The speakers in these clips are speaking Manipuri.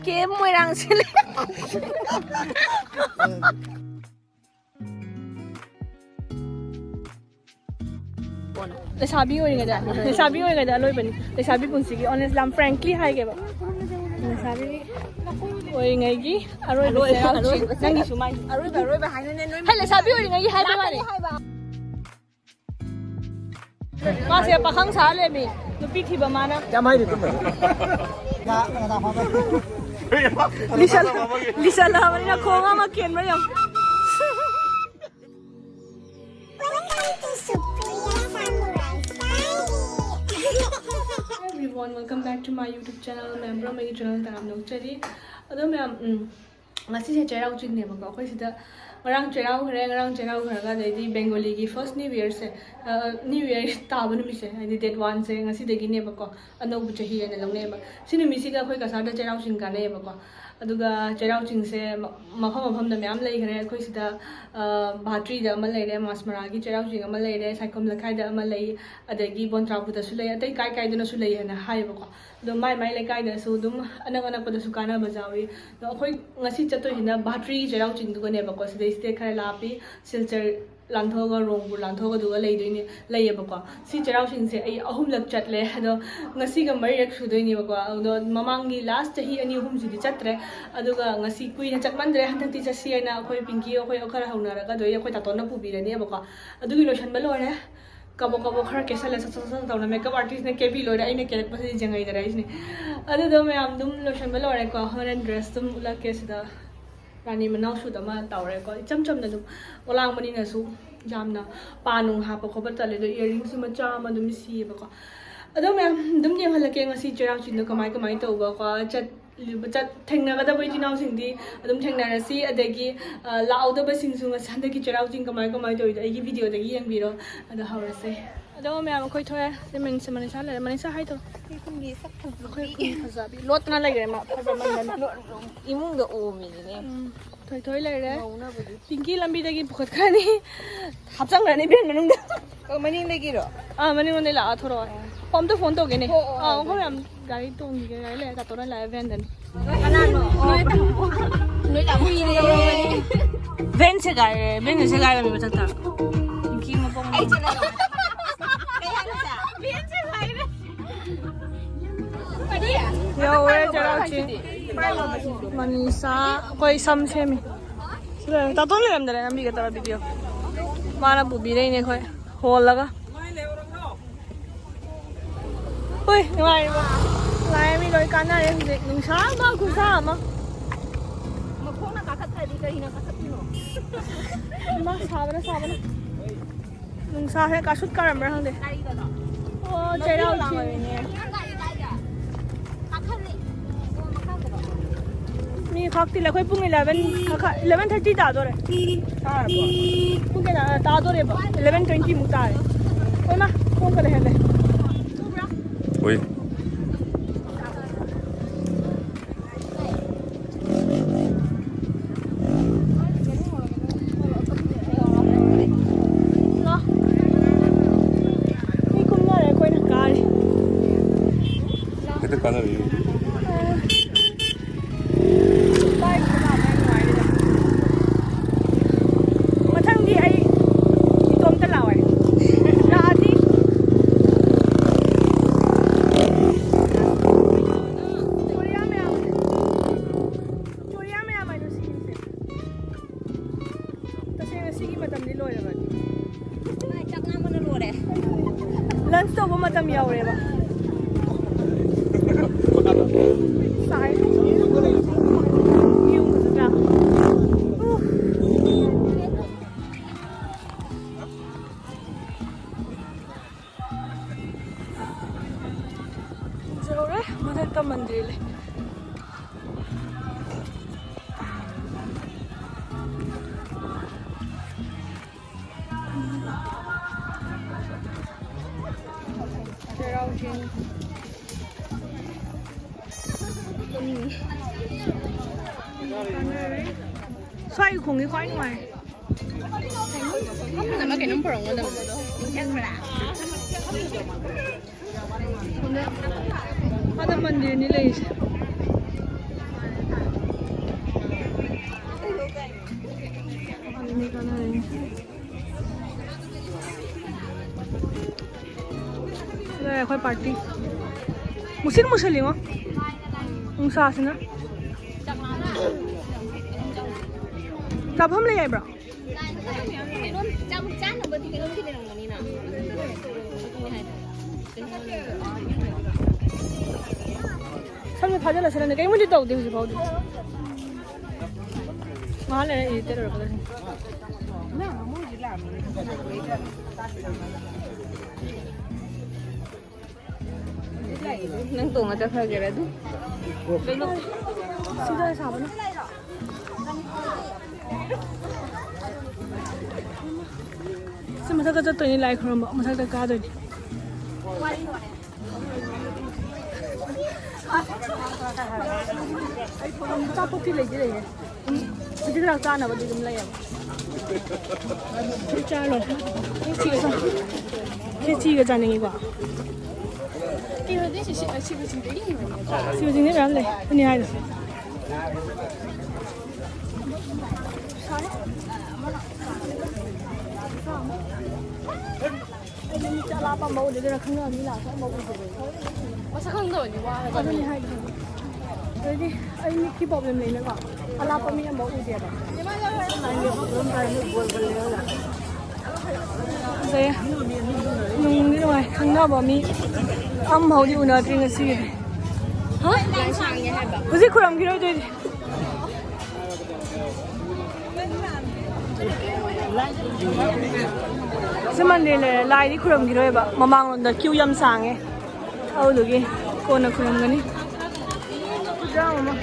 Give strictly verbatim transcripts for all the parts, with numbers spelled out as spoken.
ꯀꯦꯝ ꯃꯣꯏꯔꯥꯡꯁꯦ ꯂꯩ꯫ ꯂꯩꯁꯥꯕꯤ ꯑꯣꯏꯔꯤꯉꯩꯗ, ꯂꯩꯁꯥꯕꯤ ꯑꯣꯏꯔꯤꯉꯩꯗ ꯑꯂꯣꯏꯕꯅꯤ꯫ ꯂꯩꯁꯥꯕꯤ ꯄꯨꯟꯁꯤꯒꯤ honest ꯌꯥꯝ frankly ꯍꯥꯏꯒꯦꯕ꯫ ꯂꯩꯁꯥꯕꯤ ꯑꯣꯏꯔꯤꯉꯩꯒꯤ ꯑꯔꯣꯏꯕ ꯑꯔꯣꯏꯕ, ꯆꯩꯔꯥꯎ ꯆꯤꯡ꯫ ꯑꯔꯣꯏꯕ꯫ ꯅꯪꯒꯤꯁꯨ ꯃꯥꯏ꯫ ꯑꯔꯣꯏꯕ, ꯑꯔꯣꯏꯕ ꯍꯥꯏꯅꯅꯦ ꯅꯣꯏ ꯍꯦ, ꯂꯩꯁꯥꯕꯤ ꯑꯣꯏꯔꯤꯉꯩꯒꯤ ꯍꯥꯏꯕ ꯋꯥꯅꯤ꯫ ꯍꯥꯏꯕ꯫ ꯃꯥꯁꯦ ꯄꯥꯈꯪ ꯁꯥ ꯂꯩꯔꯝꯃꯤ꯫ ꯅꯨꯄꯤ ꯊꯤꯕ ꯃꯥꯅ꯫ ꯌꯥꯝ ꯍꯥꯏꯔꯤ ꯑꯗꯨꯝꯕꯗꯤ꯫ ꯂꯤꯁꯜ-, ꯂꯤꯁꯜꯂꯛꯑꯕꯅꯤꯅ ꯈꯣꯡ ꯑꯃ ꯀꯦꯟꯕ꯭ꯔꯥ ꯌꯦꯡꯉꯨ꯫ Welcome to Supriya Samurai Style. Everyone, welcome back to my YouTube channel. ꯃꯌꯥꯝ ꯄꯨꯝꯅꯃꯛ ꯑꯩꯒꯤ channel ꯇꯔꯥꯝꯅ ꯑꯣꯛꯆꯔꯤ꯫ ꯑꯗꯣ ꯃꯌꯥꯝ, ꯎꯝ, ꯉꯁꯤꯁꯦ ꯆꯩꯔꯥꯎ ꯆꯤꯡꯅꯦꯕꯀꯣ꯫ ꯑꯩꯈꯣꯏ ꯁꯤꯗ ꯉꯔꯥꯡ ꯆꯩꯔꯥꯎꯈ꯭ꯔꯦ, ꯉꯔꯥꯡ ꯆꯩꯔꯥꯎꯈ꯭ꯔꯒ ꯑꯗꯩꯗꯤ ꯕꯦꯡꯒꯣꯂꯤꯒꯤ first New Yearꯁꯦ, ꯑ, New Year ꯇꯥꯕ ꯅꯨꯃꯤꯠꯁꯦ, ꯍꯥꯏꯗꯤ date oneꯁꯦ ꯉꯁꯤꯗꯒꯤꯅꯦꯕꯀꯣ, ꯑꯅꯧꯕ ꯆꯍꯤ ꯍꯥꯏꯅ ꯂꯧꯅꯩꯌꯦꯕ꯫ ꯁꯤ ꯅꯨꯃꯤꯠꯁꯤꯒ ꯑꯩꯈꯣꯏ ꯀꯁꯥꯔꯗ ꯆꯩꯔꯥꯎ ꯆꯤꯡ ꯀꯥꯟꯅꯩꯌꯦꯕꯀꯣ꯫ ꯑꯗꯨꯒ ꯆꯩꯔꯥꯎ ꯆꯤꯡꯁꯦ ꯃ-, ꯃꯐꯝ ꯃꯐꯝꯗ ꯃꯌꯥꯝ ꯂꯩꯈ꯭ꯔꯦ꯫ ꯑꯩꯈꯣꯏ ꯁꯤꯗ, ꯑ, ꯚꯥꯇ꯭ꯔꯤꯗ ꯑꯃ ꯂꯩꯔꯦ, ꯃꯥꯁꯃꯔꯥꯒꯤ ꯆꯩꯔꯥꯎ ꯆꯤꯡ ꯑꯃ ꯂꯩꯔꯦ, ꯁꯥꯏꯈꯣꯝ ꯂꯩꯈꯥꯏꯗ ꯑꯃ ꯂꯩ, ꯑꯗꯒꯤ ꯕꯣꯟꯇ꯭ꯔꯥꯄꯨꯗꯁꯨ ꯂꯩ, ꯑꯇꯩ ꯀꯥꯏ ꯀꯥꯏꯗꯅꯁꯨ ꯂꯩ ꯍꯥꯏꯅ ꯍꯥꯏꯌꯦꯕꯀꯣ꯫ ꯑꯗꯣ ꯃꯥꯏ ꯃꯥꯏ ꯂꯩꯀꯥꯏꯗꯁꯨ ꯑꯗꯨꯝ ꯑꯅꯛ ꯑꯅꯛꯄꯗꯁꯨ ꯀꯥꯟꯅꯕꯁꯨ ꯌꯥꯎꯏ꯫ ꯑꯗꯣ ꯑꯩꯈꯣꯏ ꯉꯁꯤ ꯆꯠꯇꯣꯏꯁꯤꯅ ꯚꯥꯇ꯭ꯔꯤ ꯆꯩꯔꯥꯎ ꯆꯤꯡꯗꯨꯒꯅꯦꯕꯀꯣ꯫ ꯁꯤꯗꯩꯁꯤꯗ ꯈꯔ ꯂꯥꯞꯄꯤ, ꯁꯤꯜꯆꯔ ꯂꯥꯟꯊꯣꯛꯑꯒ, ꯔꯣꯡꯄꯨꯔ ꯂꯥꯟꯊꯣꯛꯑꯒ ꯑꯗꯨꯒ ꯂꯩꯗꯣꯏꯅꯦ, ꯂꯩꯌꯦꯕꯀꯣ꯫ ꯁꯤ ꯆꯩꯔꯥꯎ ꯆꯤꯡꯁꯦ ꯑꯩ ꯑꯍꯨꯝꯂꯛ ꯆꯠꯂꯦ, ꯑꯗꯣ ꯉꯁꯤꯒ ꯃꯔꯤꯔꯛ ꯁꯨꯗꯣꯏꯅꯦꯕꯀꯣ꯫ ꯑꯗꯣ ꯃꯃꯥꯡꯒꯤ last ꯆꯍꯤ ꯑꯅꯤ ꯑꯍꯨꯝꯁꯤꯗꯤ ꯆꯠꯇ꯭ꯔꯦ꯫ ꯑꯗꯨꯒ ꯉꯁꯤ ꯀꯨꯏꯅ ꯆꯠꯃꯟꯗ꯭ꯔꯦ, ꯍꯟꯗꯛꯇꯤ ꯆꯠꯁꯤ ꯍꯥꯏꯅ ꯑꯩꯈꯣꯏ ꯄꯤꯡꯀꯤ ꯑꯩꯈꯣꯏ ꯈꯔ ꯍꯧꯅꯔꯒ ꯑꯗꯨꯗꯩ ꯑꯩꯈꯣꯏ ꯇꯥꯇꯣꯟꯅ ꯄꯨꯕꯤꯔꯅꯦꯕꯀꯣ꯫ ꯑꯗꯨꯒꯤ ꯂꯣꯏꯁꯟꯕ ꯂꯣꯏꯔꯦ꯫ ꯀꯕꯣꯛ ꯀꯕꯣꯛ ꯈꯔ ꯀꯦꯁꯜꯂꯦ, ꯁꯠ ꯁꯠ ꯁꯠ ꯇꯧꯅ makeup artistꯅ ꯀꯦꯕꯤ ꯂꯣꯏꯔꯦ, ꯑꯩꯅ ꯀꯦꯔꯛꯄꯁꯤꯗꯤ ꯖꯦꯡꯉꯩꯗꯔꯦ ꯑꯩꯁꯤꯅꯦ꯫ ꯑꯗꯨꯗꯣ ꯃꯌꯥꯝ ꯑꯗꯨꯝ ꯂꯣꯏꯁꯟꯕ ꯂꯣꯏꯔꯦꯀꯣ꯫ ꯍꯣꯔꯦꯟ dress ꯑꯗꯨꯝ ꯎꯠꯂꯛꯀꯦ ꯁꯤꯗ꯫ ꯔꯥꯅꯤ ꯃꯅꯥꯎ ꯁꯨꯠ ꯑꯃ ꯇꯧꯔꯦꯀꯣ, ꯏꯆꯝ ꯆꯝꯅ ꯑꯗꯨꯝ꯫ ꯑꯣꯂꯥꯡꯕꯅꯤꯅꯁꯨ ꯌꯥꯝꯅ ꯄꯥ ꯅꯨꯡ ꯍꯥꯞꯄ ꯈꯣꯠꯄ ꯇꯜꯂꯦ꯫ ꯑꯗꯣ earringꯁꯨ ꯃꯆꯥ ꯑꯃ ꯑꯗꯨꯝ ꯁꯤꯌꯦꯕꯀꯣ꯫ ꯑꯗꯣ ꯃꯌꯥꯝ ꯑꯗꯨꯝ ꯌꯦꯡꯍꯜꯂꯛꯀꯦ ꯉꯁꯤ ꯆꯩꯔꯥꯎ ꯆꯤꯡꯗꯣ ꯀꯃꯥꯏ ꯀꯃꯥꯏ ꯇꯧꯕꯀꯣ꯫ ꯆꯠ-, ꯆꯠ-, ꯊꯦꯡꯅꯒꯗꯕ ꯏꯆꯤꯟ ꯏꯅꯥꯎꯁꯤꯡꯗꯤ ꯑꯗꯨꯝ ꯊꯦꯡꯅꯔꯁꯤ꯫ ꯑꯗꯒꯤ, ꯑ, ꯂꯥꯛꯍꯧꯗꯕꯁꯤꯡꯁꯨ ꯉꯁꯤ ꯍꯟꯗꯛꯀꯤ ꯆꯩꯔꯥꯎ ꯆꯤꯡ ꯀꯃꯥꯏ ꯀꯃꯥꯏ ꯇꯧꯔꯤꯗꯣ ꯑꯩꯒꯤ videoꯗꯒꯤ ꯌꯦꯡꯕꯤꯔꯣ꯫ ꯑꯗꯣ ꯍꯧꯔꯁꯦ꯫ ꯑꯗꯣ ꯃꯌꯥꯝ ꯑꯩꯈꯣꯏ ꯊꯣꯛꯑꯦ꯫ ꯁꯤ ꯃꯅꯤꯁꯥ, ꯃꯅꯤꯁꯥ ꯂꯩꯔꯦ꯫ ꯃꯅꯤꯁꯥ ꯍꯥꯏꯗꯣ꯫ ꯑꯩꯈꯣꯏ ꯈꯨꯟꯒꯤ ꯁꯛ ꯐꯖꯕꯤ꯫ ꯑꯩꯈꯣꯏ ꯈꯨꯟꯒꯤ ꯐꯖꯕꯤ꯫ ꯂꯣꯠꯇꯅ ꯂꯩꯈ꯭ꯔꯦ ꯃꯥ, ꯐꯖꯃꯟꯗꯅ꯫ ꯂꯣ-, ꯏꯃꯨꯡꯗ ꯑꯣꯝꯃꯤꯅꯤꯅꯦ꯫ ꯎꯝ, ꯊꯣꯏꯊꯣꯏ ꯂꯩꯔꯦ꯫ ꯉꯧꯅꯕꯗꯤ꯫ ꯄꯤꯡꯀꯤ ꯂꯝꯕꯤꯗꯒꯤ ꯄꯨꯈꯠꯈ꯭ꯔꯅꯤ꯫ ꯍꯥꯞꯆꯟꯈ꯭ꯔꯅꯤ van ꯃꯅꯨꯡꯗ꯫ ꯑꯣ, ꯃꯅꯤꯡꯗꯒꯤꯔꯣ? ꯑꯥ, ꯃꯅꯤꯡꯂꯣꯝꯗꯒꯤ ꯂꯥꯛꯑ ꯊꯣꯔꯛꯑꯣ꯫ ꯑꯣ, ꯑꯝꯇ phone ꯇꯧꯒꯦꯅꯦ꯫ ꯍꯣ, ꯍꯣ, ꯑꯥ, ꯍꯣ, ꯑꯩꯈꯣꯏ ꯍꯣ꯫ ꯃꯌꯥꯝ ꯒꯥꯔꯤ ꯇꯣꯡꯈꯤꯒꯦ, ꯒꯥꯔꯤ ꯂꯩꯔꯦ, ꯇꯥꯇꯣꯅ ꯂꯥꯛꯑꯦ vanꯗꯅꯤ꯫ ꯀꯅꯥ ꯅꯣꯏ ꯇꯥꯃꯣ꯫ ꯅꯣꯏ ꯇꯥꯃꯣ ꯀꯨꯏꯔꯦ꯫ ꯚꯦꯟ ꯁꯦꯒꯥꯏꯔꯦ, ꯚꯦꯟ ꯁꯦꯒꯥꯏꯔꯝꯃꯤ ꯃꯊꯛꯇ꯫ ꯄꯤꯡꯀꯤ ꯃꯄꯣꯝ ꯑꯩ ꯆꯠꯂꯒ꯫ ꯀꯩ ꯍꯥꯏꯅꯣ ꯁꯦ? ꯚꯦꯟ ꯁꯦꯒꯥꯏꯔꯦ꯫ ꯀꯔꯤ? ꯌꯧꯔꯦ ꯆꯩꯔꯥꯎ ꯆꯤꯡ꯫ ꯃꯅꯤꯁꯥ ꯑꯩꯈꯣꯏ ꯁꯝ ꯁꯦꯝꯃꯤ꯫ ꯁꯤꯗ ꯇꯥꯇꯣꯟ ꯂꯩꯔꯝꯗꯔꯦ ꯅꯝꯕꯤꯒꯦ ꯇꯧꯔ ꯚꯤꯗꯤꯑꯣ꯫ ꯃꯥꯅ ꯄꯨꯕꯤꯔꯛꯏꯅꯦ ꯑꯩꯈꯣꯏ ꯍꯣꯜꯂꯒ꯫ ꯍꯣꯏ, ꯅꯨꯡꯉꯥꯏꯔꯤꯕꯣ? ꯅꯨꯡꯉꯥꯏꯔꯦ, ꯃꯤ ꯂꯣꯏ ꯀꯥꯟꯅꯔꯦ ꯍꯧꯖꯤꯛ꯫ ꯅꯨꯡꯁꯥ ꯑꯃ ꯈꯨꯠꯁꯥ ꯑꯃ꯫ ꯃꯈꯣꯡꯅ ꯀꯥꯈꯠꯇ꯭ꯔꯗꯤ ꯀꯔꯤꯅ ꯀꯥꯈꯠꯇꯣꯏꯅꯣ? ꯏꯃꯥ, ꯁꯥꯕꯅ, ꯁꯥꯕꯅ꯫ ꯅꯨꯡꯁꯥꯁꯦ ꯀꯥꯁꯨꯠ ꯀꯥꯔꯝꯕ꯭ꯔꯥ ꯈꯪꯗꯦ꯫ ꯀꯔꯤꯒꯅꯣ? ꯑꯣ, ꯆꯩꯔꯥꯎ ꯆꯤꯡ꯫ ꯅꯪ ꯒꯥꯔꯤ ꯀꯥꯏꯗ? ꯀꯥꯈꯠꯂꯤ꯫ ꯑꯣ, ꯃꯈꯥꯗꯔꯣ? ꯃꯤ ꯈꯥꯛꯇꯤ ꯑꯩꯈꯣꯏ ꯄꯨꯡ eleven, ꯃꯈꯥ, eleven thirty ꯇꯥꯗꯣꯔꯦ꯫ ꯇꯥꯔꯕꯣ? ꯄꯨꯡ ꯀꯌꯥ ꯇꯥ-, ꯇꯥꯗꯣꯔꯦꯕ? Eleven twenty ꯃꯨꯛ ꯇꯥꯔꯦ꯫ ꯍꯣꯏꯃꯥ, ꯈꯣꯡꯒ ꯂꯩꯍꯜꯂꯦ꯫ ꯎꯏ꯫ ꯂꯥ꯫ ꯃꯤ ꯀꯨꯝꯅꯔꯦ, ꯑꯩꯈꯣꯏꯅ ꯀꯥꯔꯤ꯫ ꯍꯦꯛꯇ ꯀꯥꯟꯅꯔꯛꯏ꯫ ꯑ, ꯕꯥꯏꯛ ꯊꯧꯕ ꯌꯥꯝ ꯅꯨꯡꯉꯥꯏꯔꯤꯗ꯫ ꯃꯊꯪꯗꯤ ꯑꯩ ꯏꯇꯣꯝꯇ ꯂꯥꯛꯑꯣꯏ꯫ ꯂꯥꯛꯑꯗꯤ ꯀꯣꯔꯤꯌꯥ ꯃꯌꯥꯝ, ꯀꯣꯔꯤꯌꯥ ꯃꯌꯥꯝ ꯍꯥꯏꯗꯣ ꯁꯤꯒꯤꯁꯦ꯫ ꯇꯁꯦꯡꯅ ꯁꯤꯒꯤ ꯃꯇꯝꯗꯤ ꯂꯣꯏꯔꯕꯅꯤ꯫ ꯆꯥꯛ ꯂꯥꯝꯕꯅ ꯂꯣꯏꯔꯦ꯫ Lunch ꯇꯧꯕ ꯃꯇꯝ ꯌꯧꯔꯦꯕ꯫ ꯁꯥꯏ꯫ View ꯐꯖꯗ꯭ꯔꯥ? ꯎꯐ꯫ ꯌꯧꯔꯦ, ꯃꯊꯛꯇ ꯃꯟꯗꯤꯔ ꯂꯩ꯫ ꯆꯩꯔꯥꯎ ꯆꯤꯡ꯫ ꯁ꯭ꯋꯥꯏꯒꯤ ꯈꯣꯡꯁꯦ ꯈ꯭ꯋꯥꯏ ꯅꯨꯡꯉꯥꯏ꯫ ꯑꯃ ꯀꯩꯅꯣꯝ ꯄꯨꯔꯛꯑꯣ ꯅꯪ꯫ ꯑꯗ ꯃꯟꯗꯤꯔꯅꯤ ꯂꯩꯔꯤꯁꯦ꯫ ꯑꯩꯈꯣꯏ ꯄꯥꯔꯇꯤ ꯃꯨꯁꯤꯟ ꯃꯨꯁꯤꯜꯂꯤꯉꯣ ꯅꯨꯡꯁꯥꯁꯤꯅ꯫ ꯆꯥꯐꯝ ꯂꯩ ꯍꯥꯏꯕ꯭ꯔꯣ? ꯀꯩꯅꯣꯝ ꯆꯥꯕ ꯆꯥꯅꯕꯗꯤ ꯀꯩꯅꯣꯝꯗꯤ ꯂꯩꯔꯝꯒꯅꯤꯅ꯫ ꯁꯝꯁꯦ ꯐꯥꯖꯤꯜꯂꯁꯤꯔꯅꯦ? ꯀꯩꯝꯕꯨꯗꯤ ꯇꯧꯗꯦ ꯍꯧꯖꯤꯛ ꯐꯥꯎꯗꯤ꯫ ꯉꯥꯏꯍꯥꯛ ꯂꯩꯔ ꯏꯔꯤꯇꯦꯠ ꯑꯣꯏꯔꯛꯀꯗꯣꯏꯅꯤ꯫ ꯅꯪ ꯇꯣꯡꯉ ꯆꯠꯈ꯭ꯔꯒꯦꯔ ꯑꯗꯨ? ꯁꯤꯗ ꯁꯥꯕꯅ꯫ ꯁꯤ ꯃꯊꯛꯇ ꯆꯠꯇꯣꯏꯅꯤ, ꯂꯥꯏ ꯈꯨꯔꯨꯝꯕ ꯃꯊꯛꯇ ꯀꯥꯗꯣꯏꯅꯤ꯫ ꯑꯆꯥꯄꯣꯠꯇꯤ ꯂꯩꯗꯤ ꯂꯩꯌꯦ꯫ ꯎꯝ, ꯍꯧꯖꯤꯛ ꯈꯔ ꯆꯥꯅꯕꯗꯤ ꯑꯗꯨꯝ ꯂꯩꯌꯦꯕ꯫ ꯁꯤ ꯆꯥ ꯂꯣꯏꯔꯦ꯫ ꯁꯤ ꯆꯤꯒ ꯆꯥ-, ꯁꯤ ꯆꯤꯒ ꯆꯥꯅꯤꯡꯉꯤꯀꯣ꯫ ꯁꯤꯕꯁꯤꯡꯗꯤ ꯃꯌꯥꯝ ꯂꯩ, ꯑꯅꯤ ꯍꯥꯏꯗꯣ꯫ ꯑꯩꯗꯤ ꯃꯤꯁꯦ ꯑꯂꯥꯞꯄ ꯑꯃ ꯎꯗꯦ, ꯑꯗꯨꯅ ꯈꯪꯅꯕ ꯃꯤ ꯂꯥꯛꯑꯁꯨ ꯑꯃ ꯎꯗꯦ꯫ ꯃꯁꯛ ꯈꯪꯗꯕꯅꯤ ꯋꯥꯔꯒ꯫ ꯑꯗꯨꯅꯤ ꯍꯥꯏꯗꯣ꯫ ꯑꯗꯩꯗꯤ ꯑꯩ ꯃꯤꯠꯀꯤ ꯄ꯭ꯔꯣꯕ꯭ꯂꯦꯝ ꯂꯩꯅꯀꯣ, ꯑꯂꯥꯞꯄ ꯃꯤ ꯑꯃ ꯎꯗꯦꯕ꯫ ꯑꯗꯩ ꯅꯨꯡꯗꯤ ꯅꯨꯡꯉꯥꯏ, ꯈꯪꯅꯕ ꯃꯤ ꯑꯃꯐꯥꯎꯗꯤ ꯎꯅꯗ꯭ꯔꯤ ꯉꯁꯤꯒꯤꯗꯤ꯫ ꯍꯥ? ꯍꯧꯖꯤꯛ ꯈꯨꯔꯝꯈꯤꯔꯣꯏꯗꯣꯏꯅꯤ꯫ ꯁꯤ ꯃꯟꯗꯤꯔ ꯂꯩꯔꯦ, ꯂꯥꯏꯗꯤ ꯈꯨꯔꯨꯝꯈꯤꯔꯣꯏꯕ, ꯃꯃꯥꯡꯂꯣꯝꯗ ꯀ꯭ꯌꯨ ꯌꯥꯝ ꯁꯥꯡꯉꯦ, ꯑꯗꯨꯗꯨꯒꯤ ꯀꯣꯟꯅ ꯈꯨꯔꯨꯝꯒꯅꯤ꯫ ꯈꯨꯖꯥ ꯑꯃ꯫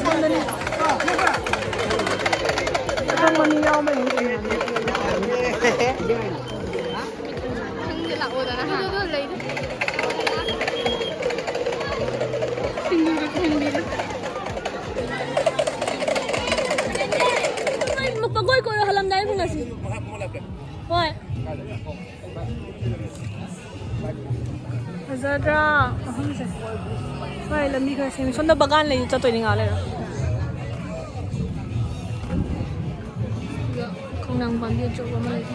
ꯁꯣꯝꯗꯅꯤ꯫ ꯑꯇꯣꯡꯕ ꯃꯤ ꯌꯥꯎꯕ ꯌꯦꯡꯁꯦ꯫ ꯈꯪꯗꯦ, ꯂꯥꯛꯑꯣꯗꯅ ꯍꯥ꯫ ꯑꯗꯨꯗꯣ ꯂꯩꯗ꯫ ꯁꯤꯡꯖꯨꯗꯣ ꯊꯤꯟꯕꯤꯔꯣ꯫ ꯄꯒꯣꯏ ꯀꯣꯏꯔꯣ ꯍꯜꯂꯝꯗꯥꯏ ꯐꯪꯉꯁꯤ꯫ ꯍꯣꯏ꯫ ꯐꯖꯗ꯭ꯔꯥ ꯃꯐꯝꯁꯦ? ꯁ꯭ꯋꯥꯏ ꯂꯝꯕꯤ ꯈꯔ ꯁꯦꯝꯃꯤ꯫ ꯁꯣꯝꯗ ꯕꯒꯥꯟ ꯂꯩ, ꯆꯠꯇꯣꯏꯅꯤ ꯉꯥꯏꯍꯥꯛ ꯂꯩꯔ꯫ ꯅꯪ ꯄꯥꯝꯕꯤ ꯑꯆꯧꯕ ꯑꯃ ꯂꯩ꯫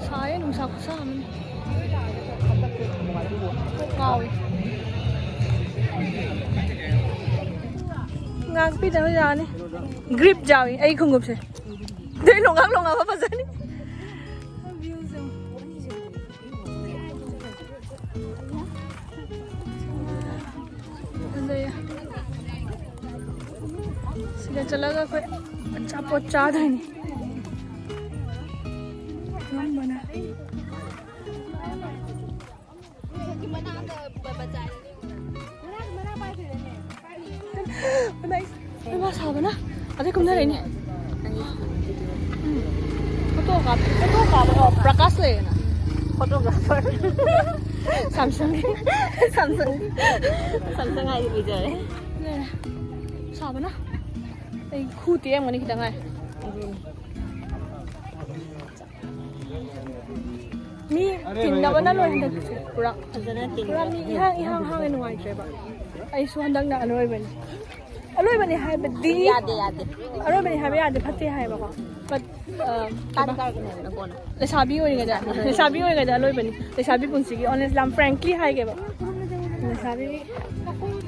ꯁꯥꯏꯌꯦ, ꯅꯨꯡꯁꯥ ꯈꯨꯁꯥ ꯑꯃꯅꯤ꯫ ꯀꯣꯛ ꯉꯥꯎꯋꯦ꯫ ꯉꯥꯛꯄꯤꯗꯅ ꯌꯥꯅꯤ꯫ ꯒ꯭ꯔꯤꯞ ꯌꯥꯎꯏ ꯑꯩ ꯈꯣꯡꯎꯞꯁꯦ꯫ ꯑꯗꯩ ꯂꯣꯡꯉꯥꯛ ꯂꯣꯡꯉꯥꯛꯄ ꯐꯖꯅꯤ꯫ ꯐꯖꯩꯌꯦ꯫ ꯁꯤꯗ ꯆꯠꯂꯒ ꯑꯩꯈꯣꯏ ꯑꯆꯥꯄꯣꯠ ꯆꯥꯗꯣꯏꯅꯤ꯫ ꯉꯝꯕꯅ꯫ ꯏꯃꯥ ꯁꯥꯕꯅ ꯑꯗꯩ ꯀꯨꯝꯊꯔꯛꯏꯅꯦ꯫ ꯐꯣꯇꯣ ꯀꯥꯞ-, ꯐꯣꯇꯣ ꯀꯥꯞꯄꯗꯣ ꯄ꯭ꯔꯀꯥꯁ ꯂꯩꯔꯦꯅ꯫ ꯐꯣꯇꯣꯒ꯭ꯔꯥꯐꯔ꯫ ꯁꯥꯝꯁꯨꯡꯒꯤ꯫ ꯁꯥꯝꯁꯨꯡ꯫ ꯁꯥꯝꯁꯨꯡ ꯍꯥꯏꯗꯤ ꯎꯖꯔꯦ꯫ ꯂꯩꯔꯦ꯫ ꯁꯥꯕꯅ ꯑꯩ ꯈꯨ ꯇꯦꯛꯑꯝꯒꯅꯤ ꯈꯤꯇꯪ ꯉꯥꯏ꯫ ꯃꯤ ꯇꯤꯟꯅꯕꯅ ꯂꯣꯏ ꯍꯟꯗꯛꯁꯦ ꯄꯨꯔꯥ꯫ ꯐꯖꯅ ꯇꯤꯟꯅ-, ꯄꯨꯔꯥ ꯃꯤ ꯏꯍꯥꯡ ꯏꯍꯥꯡ ꯍꯥꯡꯉꯦ, ꯅꯨꯡꯉꯥꯏꯇ꯭ꯔꯦꯕ꯫ ꯑꯩꯁꯨ ꯍꯟꯗꯛꯅ ꯑꯔꯣꯏꯕꯅꯤ꯫ ꯑꯔꯣꯏꯕꯅꯤ ꯍꯥꯏꯕꯗꯤ ꯌꯥꯗꯦ, ꯌꯥꯗꯦ꯫ ꯑꯔꯣꯏꯕꯅꯤ ꯍꯥꯏꯕ ꯌꯥꯗꯦ, ꯐꯠꯇꯦ ꯍꯥꯏꯌꯦꯕꯀꯣ꯫ But, ꯑ, ꯀꯥꯟꯗꯤ ꯀꯩꯕ? ꯀꯥꯔꯛꯀꯅꯤ ꯍꯥꯏꯕ ꯅꯪ ꯀꯣꯟꯅ꯫ ꯂꯩꯁꯥꯕꯤ ꯑꯣꯏꯔꯤꯉꯩꯗ, ꯂꯩꯁꯥꯕꯤ ꯑꯣꯏꯔꯤꯉꯩꯗ ꯑꯔꯣꯏꯕꯅꯤ꯫ ꯂꯩꯁꯥꯕꯤ ꯄꯨꯟꯁꯤꯒꯤ honest ꯌꯥꯝ frankly ꯍꯥꯏꯒꯦꯕ꯫ ꯂꯩꯁꯥꯕꯤ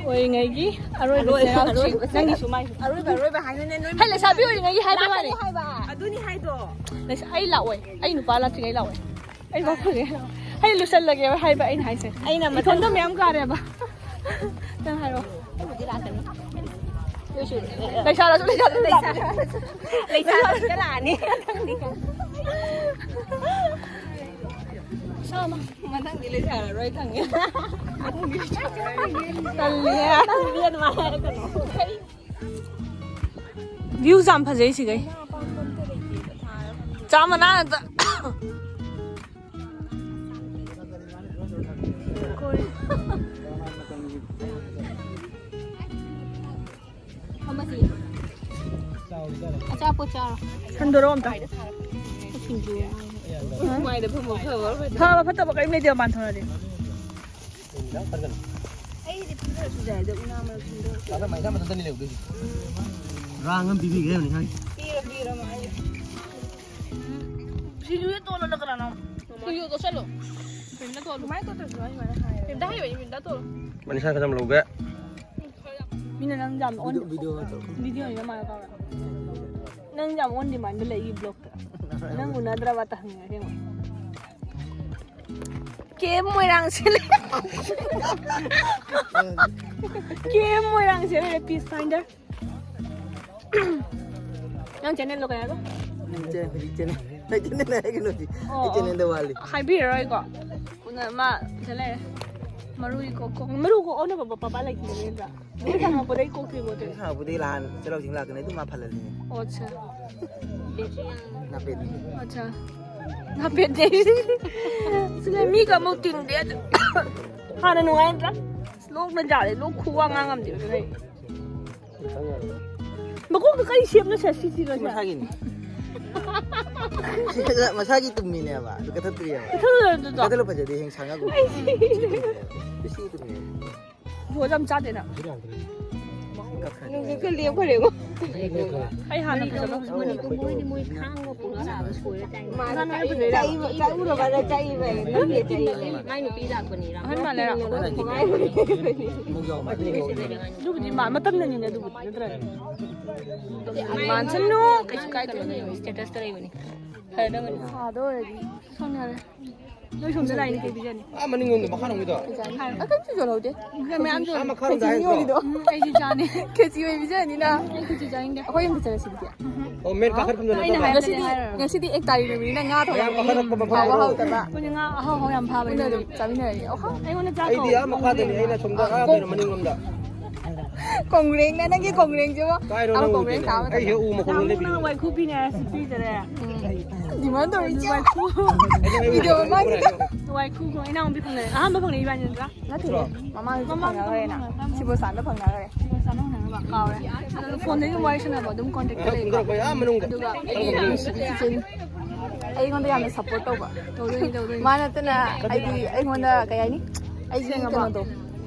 ꯑꯣꯏꯔꯤꯉꯩꯒꯤ ꯑꯔꯣꯏꯕ ꯑꯔꯣꯏꯕ, ꯆꯩꯔꯥꯎ ꯆꯤꯡ꯫ ꯑꯔꯣꯏꯕ ꯅꯪꯒꯤꯁꯨ ꯆꯩꯔꯥꯎ꯫ ꯃꯥꯏꯁꯨ꯫ ꯑꯔꯣꯏꯕ, ꯑꯔꯣꯏꯕ ꯍꯥꯏꯅꯅꯦ ꯅꯣꯏ ꯍꯦ, ꯂꯩꯁꯥꯕꯤ ꯑꯣꯏꯔꯤꯉꯩꯒꯤ ꯍꯥꯏꯕ ꯋꯥꯅꯤ꯫ ꯂꯥꯛꯀꯅꯤ ꯍꯥꯏꯕ꯫ ꯑꯗꯨꯅꯤ ꯍꯥꯏꯗꯣ꯫ ꯂꯩꯁꯥ-, ꯑꯩ ꯂꯥꯛꯑꯣꯏ꯫ ꯑꯩ ꯅꯨꯄꯥ ꯂꯥꯛꯇ꯭ꯔꯤꯉꯩ ꯂꯥꯛꯑꯣꯏ꯫ ꯑꯩ ꯋꯥ ꯐꯪꯉꯦ꯫ ꯑꯩ ꯂꯨꯁꯜꯂꯒꯦꯕ ꯍꯥꯏꯕ ꯑꯩꯅ ꯍꯥꯏꯁꯦ꯫ ꯑꯩꯅ ꯃꯊꯪ ꯏꯊꯟꯗ ꯃꯌꯥꯝ ꯀꯥꯔꯦꯕ꯫ ꯅꯪ ꯍꯥꯏꯔꯣ꯫ ꯑꯩꯕꯨꯗꯤ ꯂꯥꯛꯀꯅꯤ꯫ ꯑꯗꯨꯏꯁꯨ, ꯂꯩꯁꯥꯔꯁꯨ, ꯂꯩꯁꯥꯔꯁꯨ ꯂꯥꯛꯀꯅꯤ꯫ ꯂꯩꯁꯥꯔꯁꯨ ꯂꯥꯛꯑꯅꯤ꯫ ꯁꯥꯃ꯫ ꯃꯊꯪꯗꯤ ꯂꯩꯁꯥꯔꯔꯣꯏ ꯈꯪꯉꯦ꯫ ꯇꯜꯂꯤꯍꯦ꯫ ꯅꯪꯗꯤ ꯑꯗꯨꯃꯥꯏꯅ ꯍꯥꯏꯔꯛꯀꯅꯣ꯫ Views ꯌꯥꯝ ꯐꯖꯩ ꯁꯤꯈꯩ꯫ ꯆꯥꯝꯃꯅꯥ ꯉꯥꯛꯇ꯫ ꯑꯆꯥꯄꯣꯠ ꯆꯥꯔꯣ꯫ ꯍꯟꯗꯣꯔꯛꯑꯣ ꯑꯝꯇ꯫ ꯁꯤꯡꯖꯨ꯫ ꯃꯥꯏꯗ ꯐꯝꯃ ꯐꯕ꯫ ꯐꯕ ꯐꯠꯇꯕ ꯀꯔꯤꯝ ꯂꯩꯇꯦ ꯃꯄꯥꯟ ꯊꯣꯛꯂꯗꯤ꯫ ꯑꯩꯗꯤ ꯐꯨꯖꯔꯁꯨ ꯌꯥꯏ, ꯑꯗꯣ ꯏꯅꯥ ꯃꯔꯛ ꯐꯨꯖꯔꯁꯨ ꯌꯥꯏ꯫ ꯃꯊꯟꯇꯅꯤ ꯂꯩꯍꯧꯗꯣꯏꯁꯦ꯫ ꯔꯥꯡ ꯑꯃ ꯄꯤꯕꯤꯒꯦ ꯍꯥꯏꯕꯅꯤ ꯈꯪꯉꯤ꯫ ꯄꯤꯔꯣ, ꯄꯤꯔꯣ, ꯃꯥ ꯑꯩ꯫ ꯁꯤꯡꯖꯨꯗ ꯇꯣꯠꯂꯣ, ꯅꯠꯇ꯭ꯔꯒꯅ ꯁꯤꯡꯖꯨ ꯇꯣꯠꯁꯜꯂꯣ꯫ ꯀꯔꯤꯝꯇ ꯇꯣꯠꯂꯣ꯫ ꯑꯗꯨꯃꯥꯏꯅ ꯇꯣꯠꯇ꯭ꯔꯁꯨ ꯌꯥꯏ, ꯁꯨꯃꯥꯏꯅ ꯍꯥꯏꯌꯦ꯫ ꯀꯔꯤꯝꯇ ꯍꯥꯏꯔꯣꯏ, ꯀꯔꯤꯝꯇ ꯇꯣꯠꯂꯣ꯫ ꯃꯅꯤꯁꯥ ꯈꯔ ꯌꯥꯝ ꯂꯧꯒꯦ꯫ ꯃꯤꯅ ꯅꯪ ꯌꯥꯝ ꯑꯣꯟ-, video ꯅꯤꯅ ꯃꯥꯅ ꯀꯧꯔꯦ꯫ ꯅꯪ ꯌꯥꯝ on demand ꯂꯩ ꯕ꯭ꯂꯣꯛꯇ꯫ ꯅꯪ ꯎꯅꯗ꯭ꯔꯕ ꯇ ꯍꯪꯉꯦ ꯑꯁꯦꯡꯕ꯫ ꯀꯦ ꯑꯦꯝ ꯃꯣꯏꯔꯥꯡꯁꯦ ꯂꯩ꯫ ꯀꯦ ꯑꯦꯝ ꯃꯣꯏꯔꯥꯡꯁꯦ ꯂꯩꯔꯦ, peace finder꯫ ꯅꯪ channel ꯗꯣ ꯀꯩ ꯍꯥꯏꯕ? ꯅꯪ ꯆꯦ-, ꯍꯧꯖꯤꯛ channel, ꯅꯪ channel ꯍꯥꯏꯒꯅꯨ ꯍꯧꯖꯤꯛ꯫ ꯑꯣ, ꯑꯩ ꯑꯣ꯫ Channel ꯗꯣ ꯋꯥꯠꯂꯤ꯫ ꯍꯥꯏꯕꯤꯔꯔꯣꯏꯀꯣ꯫ ꯎꯅ-, ꯃꯥ ꯁꯤꯗ ꯂꯩꯔꯦ꯫ ꯃꯔꯨ ꯀꯣꯛ, ꯀꯣꯛ, ꯃꯔꯨ ꯀꯣꯛ ꯑꯣꯟꯅꯕ ꯄꯄꯥ ꯂꯩꯇꯦ ꯅꯠꯇ꯭ꯔꯥ? ꯅꯣꯏ ꯈꯪꯉꯛꯄꯗꯩ ꯀꯣꯛꯇ꯭ꯔꯤꯕꯣ ꯑꯗꯨ? ꯈꯪꯉꯛꯄꯗꯩ ꯂꯥꯟ ꯆꯩꯔꯥꯎ ꯆꯤꯡ ꯂꯥꯛꯇꯅ ꯑꯗꯨꯝ ꯃꯥ ꯐꯜꯍꯜꯂꯤꯅꯦ꯫ ꯑꯣ, ꯑꯠꯁꯥ꯫ ꯅꯥꯄꯦꯠꯅꯤ꯫ ꯑꯠꯁꯥ꯫ ꯅꯥꯄꯦꯠꯅꯦ꯫ ꯁꯤꯗ ꯃꯤꯒ ꯑꯃꯨꯛ ꯇꯤꯟꯗꯦ ꯑꯗꯨ꯫ ꯍꯥꯟꯅ ꯅꯨꯡꯉꯥꯏ ꯅꯠꯇ꯭ꯔꯥ? ꯂꯣꯛꯅ ꯌꯥꯗꯦ, ꯂꯣꯛ ꯈꯨꯋꯥ ꯉꯥꯡ ꯉꯝꯗꯦ ꯑꯗꯨꯅ ꯑꯩ꯫ ꯃꯀꯣꯛꯇ ꯀꯔꯤ ꯁꯦꯞꯅꯣ ꯁꯦ ꯁꯤꯁꯤꯒ ꯁꯦ? ꯃꯁꯥꯒꯤꯅꯤ꯫ ꯃꯁꯥꯒꯤ ꯇꯨꯝꯃꯤꯅꯦꯕ, ꯑꯗꯨ ꯀꯛꯊꯠꯇ꯭ꯔꯤꯑꯕ꯫ ꯀꯛꯊꯠꯂꯣ ꯑꯗꯨꯗꯣ꯫ ꯀꯛꯊꯠꯂꯣ ꯐꯖꯗꯦ, ꯍꯦꯡ ꯁꯥꯡꯉꯒ꯫ ꯑꯩ ꯁꯤ ꯇꯨꯝꯃꯤ꯫ ꯁꯤ ꯇꯨꯝꯃꯤ꯫ ꯚꯣꯠ ꯌꯥꯝ ꯆꯥꯗꯦꯅ꯫ ꯀꯛꯈ꯭ꯔꯅꯤ꯫ ꯅꯨꯡꯁꯤꯠ ꯈꯔ ꯂꯦꯞꯈ꯭ꯔꯦꯉꯣ꯫ ꯑꯩ ꯍꯥꯟꯅ ꯐꯖꯕ ꯃꯣꯏꯗꯤ ꯃꯣꯏ ꯈꯥꯡꯕ ꯄꯨꯔꯒ ꯂꯥꯛꯑꯒ ꯁꯣꯏꯔ ꯆꯥꯏ꯫ ꯃꯥꯅ ꯆꯥꯛꯏꯕ, ꯆꯥꯛꯏꯕ, ꯆꯥꯛꯎꯔꯕꯅ ꯆꯥꯛꯏꯕ, ꯅꯪꯒꯤ ꯆꯥꯛꯏꯕ꯫ ꯃꯥꯏ ꯅꯨꯄꯤ ꯂꯥꯛꯄꯅꯤ, ꯔꯥꯝ꯫ ꯑꯍꯟ ꯃꯥꯜꯂꯦ, ꯔꯥꯝ꯫ ꯑꯃꯨꯛ ꯌꯥꯎ ꯃꯥꯜꯂꯦ꯫ ꯑꯗꯨꯕꯨꯗꯤ ꯃꯥ-, ꯃꯇꯝꯅꯅꯤꯅꯦ ꯑꯗꯨꯕꯨꯗꯤ, ꯅꯠꯇ꯭ꯔꯅꯦ? ꯃꯥꯟꯁꯅꯨ, ꯀꯩꯁꯨ ꯀꯥꯏꯗꯦ꯫ Status ꯇ ꯂꯩꯕꯅꯤ꯫ ꯐꯔꯗꯕꯅꯤ꯫ ꯁꯥꯗ ꯑꯣꯏꯔꯗꯤ ꯁꯥꯎꯅꯤꯡꯉꯦ꯫ ꯅꯣꯏ ꯁꯣꯝꯗ ꯂꯥꯛꯏꯅꯦ, ꯀꯩ ꯄꯤꯖꯅꯤ? ꯑꯥ, ꯃꯅꯤꯡꯂꯣꯝꯗ, ꯃꯈꯥꯔꯣꯝꯒꯤꯗꯣ꯫ ꯀꯩ ꯆꯥꯅꯤ? ꯑ, ꯀꯩꯝ ꯄꯤꯖꯔꯛꯍꯧꯗꯦ꯫ ꯃꯌꯥꯝ ꯌꯣꯜꯂꯤ꯫ ꯑꯥ, ꯃꯈꯥꯔꯣꯝꯗ ꯈꯦꯆꯤ ꯍꯥꯏꯗ꯭ꯔꯣ? ꯌꯣꯜꯂꯤꯗꯣ꯫ ꯎꯝ, ꯑꯩꯗꯤ ꯆꯥꯅꯤ꯫ ꯈꯦꯆꯤ ꯑꯣꯏ ꯄꯤꯖꯔꯅꯤꯅ꯫ ꯑꯩ ꯈꯦꯆꯤ ꯆꯥꯅꯤꯡꯗꯦ꯫ ꯑꯩꯈꯣꯏ ꯌꯨꯝꯗ ꯆꯠꯂꯁꯤ ꯑꯗꯨꯗꯤ꯫ ꯑꯣ, ꯃꯦꯟ ꯀꯥꯈꯠꯐꯝꯗ ꯑꯩꯅ ꯅꯠꯇ꯭ꯔꯣ? ꯍꯥꯏꯕꯗꯤ ꯉꯁꯤꯗꯤ, ꯍꯥꯏꯔꯔꯣꯏ꯫ ꯉꯁꯤꯗꯤ ꯑꯦꯛ ꯇꯥꯔꯤꯛ ꯅꯨꯃꯤꯠꯅꯤꯅ ꯉꯥ ꯊꯣꯡꯕ ꯃꯌꯥꯝ ꯀꯥꯈꯠꯂꯛꯄ ꯃꯐꯝꯗ ꯍꯥꯎꯕ ꯂꯩꯕꯤꯔꯣ꯫ ꯍꯥꯎꯇꯕ꯫ ꯑꯩꯈꯣꯏꯅ ꯉꯥ ꯑꯍꯥꯎ ꯑꯍꯥꯎ ꯌꯥꯝ ꯐꯥꯕꯅꯦ꯫ ꯄꯨꯟꯅ ꯑꯗꯨꯝ ꯆꯥꯃꯤꯟꯅꯔꯅꯤ꯫ ꯑꯣ, ꯑꯩꯉꯣꯟꯗ ꯆꯥꯛ ꯑꯩꯗꯤ ꯀꯧ-, ꯑꯥ ꯃꯈꯥꯗꯅꯤ, ꯑꯩꯅ ꯁꯣꯝꯗ ꯑꯥ ꯀꯩꯅꯣ ꯃꯅꯤꯡꯂꯣꯝꯗ꯫ ꯀꯣꯡꯒ꯭ꯔꯦꯡꯅ ꯅꯪꯒꯤ ꯀꯣꯡꯒ꯭ꯔꯦꯡꯁꯤꯕꯣ꯫ ꯀꯥꯏꯔꯣ ꯑꯃ ꯅꯪ ꯀꯣꯡꯒ꯭ꯔꯦꯡ ꯎꯗꯣꯏꯅꯦ? ꯇꯥꯕ ꯑꯩ ꯍꯦꯛ ꯎ ꯃꯈꯣꯡꯗ ꯅꯪ ꯂꯦꯞꯄꯤꯅꯦ꯫ ꯋꯥꯏꯈꯨ ꯄꯤꯅꯦ ꯍꯥꯏꯔ ꯁꯤ ꯄꯤꯗꯔꯦ꯫ ꯎꯝ꯫ Demand ꯇꯧꯔꯤꯁꯦ꯫ ꯋꯥꯏꯈꯨ꯫ ꯑꯩ ꯅꯪ ꯚꯤꯗꯤꯑꯣ ꯃꯃꯥꯡꯒꯤꯗꯣ꯫ ꯋꯥꯏꯈꯨ ꯈꯣꯡ ꯏꯅꯥꯎꯄꯤ ꯈꯪꯅꯔꯦ꯫ ꯑꯍꯥꯟꯕ ꯐꯪꯅꯩ ꯏꯕꯥꯅꯤ ꯅꯠꯇ꯭ꯔꯥ? ꯅꯠꯇꯦ꯫ ꯅꯠꯇ꯭ꯔꯣ? ꯃꯃꯥꯡꯗꯁꯨ ꯃꯃꯥꯡꯗ ꯐꯪꯅꯈ꯭ꯔꯦꯅ꯫ ꯐꯪꯅꯈ꯭ꯔꯦ꯫ ꯁꯤꯕꯣꯁꯥꯟꯗ ꯐꯪꯅꯈ꯭ꯔꯦ꯫ ꯁꯤꯕꯣꯁꯥꯟꯗ ꯐꯪꯅꯈ꯭ꯔꯕ? ꯀꯥꯎꯔꯦ꯫ ꯑꯗꯨ ꯐꯣꯟꯗꯒꯤ ꯑꯗꯨꯝ ꯋꯥꯔꯤ ꯁꯥꯟꯅꯕ, ꯑꯗꯨꯝ contact ꯇ ꯑꯥ, ꯂꯩꯕ꯫ ꯀꯨꯝꯊꯔꯛꯄ ꯌꯥꯝ ꯃꯅꯨꯡꯗ꯫ ꯑꯗꯨꯒ ꯑꯩꯒꯤ ꯅꯨꯡꯁꯤꯕꯤ ꯆꯤꯆꯦꯅꯤ꯫ ꯑꯩꯉꯣꯟꯗ ꯌꯥꯝꯅ support ꯇꯧꯕ꯫ ꯇꯧꯗꯣꯏꯅꯤ, ꯇꯧꯗꯣꯏꯅꯤ꯫ ꯃꯥ ꯅꯠꯇꯅ ꯍꯥꯏꯗꯤ ꯑꯩꯉꯣꯟꯗ ꯀꯩ ꯍꯥꯏꯅꯤ? ꯑꯩꯒꯤ ꯁꯦꯡꯉꯕꯣ? ꯀꯩꯅꯣꯗꯣ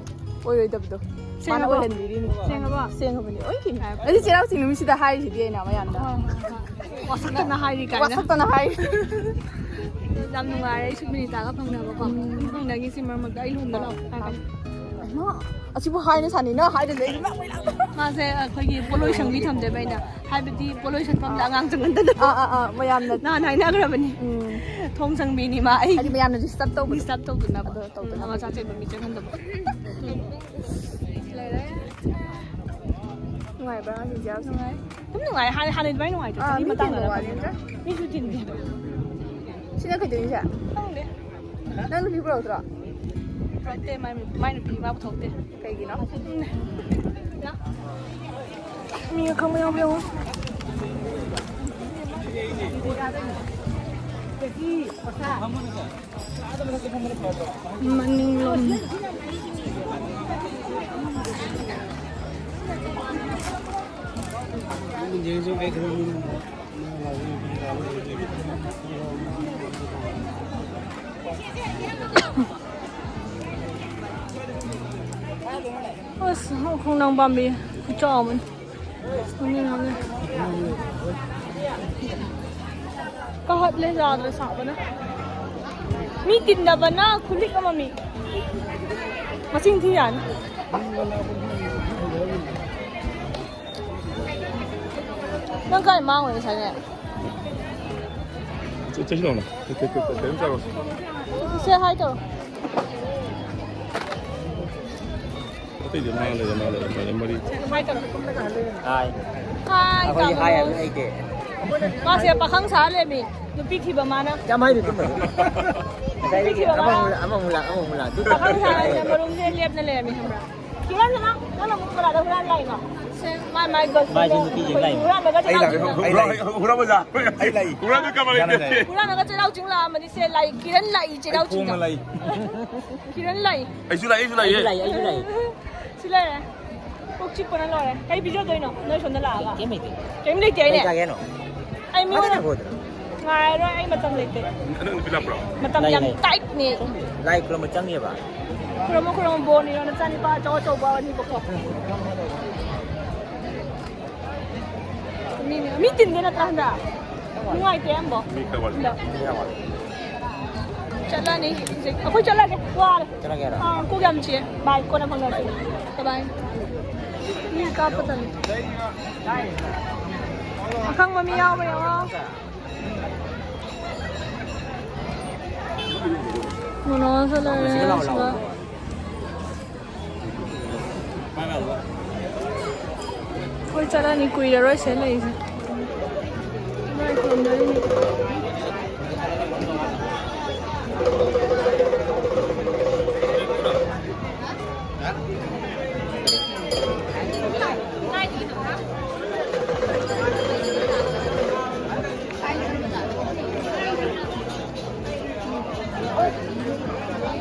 ꯑꯣꯏꯔꯣꯏꯗꯕꯗꯣ ꯃꯥꯅ ꯁꯦꯡꯉꯕꯣ? ꯑꯣꯏꯍꯟꯕꯤꯔꯤꯅꯤ꯫ ꯁꯦꯡꯉꯕꯣ? ꯁꯦꯡꯉꯕꯅꯤ ꯑꯣꯏꯈꯤꯅꯤ꯫ ꯌꯥꯔꯦ꯫ ꯑꯩꯗꯤ ꯆꯩꯔꯥꯎ ꯆꯤꯡ ꯅꯨꯃꯤꯠꯁꯤꯗ ꯍꯥꯏꯔꯤꯁꯤꯗꯤ ꯑꯩꯅ ꯃꯌꯥꯝꯗ꯫ ꯍꯣꯏ, ꯍꯣꯏ, ꯍꯣꯏ꯫ ꯋꯥꯁꯛꯇꯅ ꯍꯥꯏꯔꯤ ꯀꯥꯏꯅ꯫ ꯋꯥꯁꯛꯇꯅ ꯍꯥꯏꯔꯤ꯫ ꯌꯥꯝ ꯅꯨꯡꯉꯥꯏꯔꯦ ꯑꯩꯁꯨ ꯕꯤꯅꯤꯇꯥꯒ ꯐꯪꯅꯕꯀꯣ꯫ ꯎꯝ꯫ ꯐꯪꯅꯒꯤꯁꯤ ꯃꯔꯛ ꯃꯔꯛꯇ ꯑꯩ ꯂꯨꯍꯣꯡꯕ ꯂꯥꯛꯑꯣ ꯍꯥꯏꯔꯛꯀꯅꯤ꯫ ꯍꯩꯃꯥ, ꯑꯁꯤꯕꯨ ꯍꯥꯏꯅ ꯁꯥꯅꯤꯅ ꯍꯥꯏꯗ ꯂꯩ꯫ ꯃꯥꯁꯦ ꯑꯩꯈꯣꯏꯒꯤ ꯄꯣꯠꯂꯣꯏ ꯁꯪꯕꯤ ꯊꯝꯗꯦꯕ ꯑꯩꯅ꯫ ꯍꯥꯏꯕꯗꯤ ꯄꯣꯠꯂꯣꯏ ꯁꯪꯐꯝꯗ ꯑꯉꯥꯡ ꯆꯪꯍꯟꯗꯅꯕ꯫ ꯑꯥ, ꯑꯥ, ꯑꯥ, ꯃꯌꯥꯝꯅ ꯅꯍꯥꯟ ꯍꯥꯏꯅꯈ꯭ꯔꯕꯅꯤ꯫ ꯎꯝ꯫ ꯊꯣꯡ ꯁꯪꯕꯤꯅꯤ ꯃꯥ ꯑꯩ꯫ ꯍꯥꯏꯗꯤ ꯃꯌꯥꯝꯅ disturb ꯇꯧꯕꯗꯣ꯫ Disturb ꯇꯧꯗꯅꯕ꯫ ꯑꯗꯣ ꯇꯧꯗꯅꯕ꯫ ꯎꯝ, ꯃꯆꯥ ꯆꯦꯟꯕ ꯃꯤ ꯆꯪꯍꯟꯗꯕ꯫ ꯂꯩꯔꯦ꯫ ꯅꯨꯡꯉꯥꯏꯕ꯭ꯔꯥ ꯉꯁꯤ ꯆꯩꯔꯥꯎ ꯆꯤꯡ? ꯅꯨꯡꯉꯥꯏ꯫ ꯑꯗꯨꯝ ꯅꯨꯡꯉꯥꯏ꯫ ꯍꯥꯟꯅ, ꯍꯥꯟꯅ ꯑꯗꯨꯃꯥꯏꯅ ꯅꯨꯡꯉꯥꯏꯇꯦ꯫ ꯑꯥ, ꯆꯍꯤ ꯃꯤ ꯃꯇꯥꯡ ꯇꯤꯟꯕ ꯅꯔꯛꯄ ꯋꯥꯅꯤ ꯈꯪꯗꯦ꯫ ꯅꯠꯇ꯭ꯔꯥ? ꯃꯤꯁꯨ ꯇꯤꯟꯗꯦ꯫ ꯁꯤꯅ ꯀꯩꯗꯧꯔꯤꯁꯦ? ꯈꯪꯗꯦ꯫ ꯅꯪ ꯅꯨꯄꯤ ꯄꯨꯔꯛꯇ꯭ꯔꯣ? ꯄꯨꯔꯛꯇꯦ, ꯃꯥꯏ, ꯃꯥꯏ ꯅꯨꯄꯤ ꯃꯥ ꯄꯨꯊꯣꯛꯇꯦ꯫ ꯀꯩꯒꯤꯅꯣ? ꯎꯝ꯫ ꯃꯤ ꯑꯈꯪꯕ ꯌꯥꯎꯕ꯭ꯔꯥ ꯌꯦꯡꯉꯣ꯫ ꯃꯅꯤꯡꯂꯣꯝ꯫ ꯑꯁ, ꯈꯣꯡꯅꯥꯡ ꯄꯥꯝꯕꯤ ꯈꯨꯆꯥꯎ ꯑꯃꯅꯤ꯫ ꯀꯥꯈꯠꯂꯦ ꯌꯥꯗ꯭ꯔꯦ ꯁꯥꯕꯅ꯫ ꯃꯤ ꯇꯤꯟꯅꯕꯅ ꯈꯨꯂꯤꯛ ꯑꯃ ꯃꯤ꯫ ꯃꯁꯤꯡ ꯊꯤ ꯌꯥꯅꯤ꯫ ꯅꯪ ꯀꯥꯏ ꯃꯥꯡꯉꯨꯔꯦ ꯉꯁꯥꯏꯅꯦ? ꯆꯠꯁꯤ ꯂꯥꯎꯅ꯫ ꯀꯩ-, ꯀꯩ-, ꯀꯩ-, ꯀꯩꯅꯣꯝ ꯆꯥꯔꯨꯔꯁꯤ꯫ ꯁꯦ ꯍꯥꯏ ꯇꯧꯔꯣ꯫ ꯑꯇꯩꯗꯤ ꯃꯥ ꯂꯩꯔꯦ, ꯃꯥ ꯂꯩꯔꯦ, ꯃꯥ ꯂꯩꯔꯦ, ꯃꯔꯤ꯫ ꯁꯦ ꯍꯥꯏ ꯇꯧꯔꯣ꯫ ꯍꯥꯏ꯫ ꯍꯥꯏ ꯑꯩꯈꯣꯏꯗꯤ ꯇꯥꯃꯣ꯫ ꯍꯥꯏ ꯍꯥꯏꯕ ꯍꯩꯇꯦ꯫ ꯃꯥꯁꯦ ꯄꯥꯈꯪ ꯁꯥꯔ ꯂꯩꯔꯝꯃꯤ꯫ ꯅꯨꯄꯤ ꯊꯤꯕ ꯃꯥꯅ꯫ ꯌꯥꯝ ꯍꯥꯏꯗꯦ ꯑꯗꯨꯝꯕꯗꯤ꯫ ꯅꯨꯄꯤ ꯊꯤꯕ ꯑꯃ ꯃꯥꯅ꯫ ꯑꯃꯨꯛ ꯂꯥꯛ, ꯑꯃꯨꯛ ꯂꯥꯛ, ꯑꯃꯨꯛ ꯂꯥꯛ꯫ ꯑꯗꯨ ꯄꯥꯈꯪ ꯁꯥꯔ ꯂꯩꯔꯝꯃꯤ, ꯃꯔꯨꯝꯁꯦ ꯂꯦꯞꯅ ꯂꯩꯔꯝꯃꯤ ꯈꯪꯕ꯭ꯔꯥ? ꯀꯤꯔꯟ ꯅꯪ, ꯅꯪꯅ ꯑꯃꯨꯛ ꯀꯅꯥꯗ ꯍꯨꯔꯥꯟ ꯂꯥꯛꯏꯅꯣ? ꯁꯦ, ꯃꯥꯏ, ꯃꯥꯏ ꯒꯣꯜ ꯃꯥꯏꯁꯨ ꯅꯨꯄꯤ ꯌꯦꯡ ꯂꯥꯛꯏꯅꯦ꯫ ꯍꯨꯔꯥꯟꯕꯒ ꯑꯩ ꯂꯥꯛꯑꯦ꯫ ꯆꯤꯡꯂꯥꯎ ꯍꯨꯔꯥꯟ-, ꯍꯨꯔꯥꯟꯕ ꯖꯥꯠ꯫ ꯑꯩ ꯂꯥꯛꯏ꯫ ꯍꯨꯔꯥꯟꯕ ꯀꯃꯥꯏ ꯆꯤꯡꯂꯥꯎ-, ꯂꯩꯒꯦ? ꯍꯨꯔꯥꯟꯕꯒ ꯆꯤꯡꯂꯥꯎ ꯆꯤꯡꯂꯥꯛꯑꯝꯕꯅꯤ꯫ ꯁꯦ, ꯂꯥꯛꯏ꯫ ꯀꯤꯔꯟ ꯂꯥꯛꯏ, ꯆꯤꯡꯂꯥꯎ ꯑꯩ ꯈꯣꯡꯅ ꯆꯤꯡꯂꯥꯎ꯫ ꯂꯥꯛꯏ꯫ ꯀꯤꯔꯟ ꯂꯥꯛꯏ꯫ ꯑꯩꯁꯨ ꯂꯥꯛꯏ, ꯑꯩꯁꯨ ꯂꯥꯛꯏ꯫ ꯑꯩꯁꯨ ꯂꯥꯛꯏ, ꯑꯩꯁꯨ ꯂꯥꯛꯏ꯫ ꯁꯤ ꯂꯩꯔꯦ꯫ ꯄꯨꯛ ꯆꯤꯛꯄꯅ ꯂꯣꯏꯔꯦ꯫ ꯀꯩ ꯄꯤꯖꯗꯣꯏꯅꯣ? ꯅꯣꯏ ꯁꯣꯝꯗ ꯂꯥꯛꯑꯒ꯫ ꯀꯩꯝ ꯂꯩꯇꯦ꯫ ꯀꯩꯝ ꯂꯩꯇꯦ ꯀꯩ ꯍꯥꯏꯅꯦ? ꯆꯥꯒꯦ ꯍꯥꯏꯅꯣ? ꯑꯩ ꯃꯤꯉꯣꯟꯗ ꯐꯖꯅ ꯍꯧꯗ꯭ꯔꯣ? ꯉꯥꯏꯔꯣꯏ, ꯑꯩ ꯃꯇꯝ ꯂꯩꯇꯦ꯫ ꯅꯪ ꯅꯨꯄꯤ ꯂꯥꯛꯄ꯭ꯔꯣ? ꯃꯇꯝ ꯂꯩ, ꯌꯥꯝ ꯂꯩ꯫ ꯇꯥꯏꯠꯅꯦ꯫ ꯂꯥꯏ ꯈꯨꯔꯨꯝꯕ ꯆꯪꯉꯦꯕ꯫ ꯈꯨꯔꯨꯝꯃꯣ, ꯈꯨꯔꯨꯝꯃꯣ, ꯕꯣꯔ ꯅꯤꯔꯣ, ꯅꯆꯥꯅꯤꯄꯥ ꯑꯆꯧ ꯑꯆꯧꯕ ꯑꯅꯤꯕꯀꯣ꯫ ꯃꯤꯅꯦ꯫ ꯃꯤ ꯇꯤꯟꯗꯦ ꯅꯠꯇ꯭ꯔꯥ ꯍꯟꯗꯛ? ꯅꯨꯡꯉꯥꯏꯇꯦ ꯑꯝꯕꯣ꯫ ꯃꯤ ꯈꯔ ꯋꯥꯠꯂꯤ꯫ ꯍꯟꯗꯛ꯫ ꯆꯠꯂꯅꯤ ꯍꯧꯖꯤꯛ꯫ ꯑꯩꯈꯣꯏ ꯆꯠꯂꯒꯦ꯫ ꯋꯥꯔꯦ꯫ ꯆꯠꯂꯒꯦ ꯍꯥꯏꯔꯣ? ꯑꯥ, ꯀꯣꯛ ꯌꯥꯝ ꯆꯤꯛꯑꯦ꯫ ꯕꯥꯏ, ꯀꯣꯟꯅ ꯐꯥꯎꯅꯔꯁꯤ꯫ ꯕꯥꯏ ꯕꯥꯏ꯫ ꯃꯤ ꯀꯥꯞꯄ ꯇꯜꯂꯦ꯫ ꯑꯈꯪꯕ ꯃꯤ ꯌꯥꯎꯕ꯭ꯔꯥ ꯌꯦꯡꯉꯣ꯫ ꯃꯣꯅꯣꯁꯨ ꯂꯩꯔꯦ ꯁꯤꯗ꯫ ꯑꯩꯈꯣꯏ ꯆꯠꯂꯅꯤ, ꯀꯨꯏꯔꯔꯣꯏ ꯁꯤꯗ ꯂꯩꯔꯤꯁꯦ꯫ ꯂꯥꯏ ꯈꯨꯔꯨꯝꯗꯣꯏꯅꯤ꯫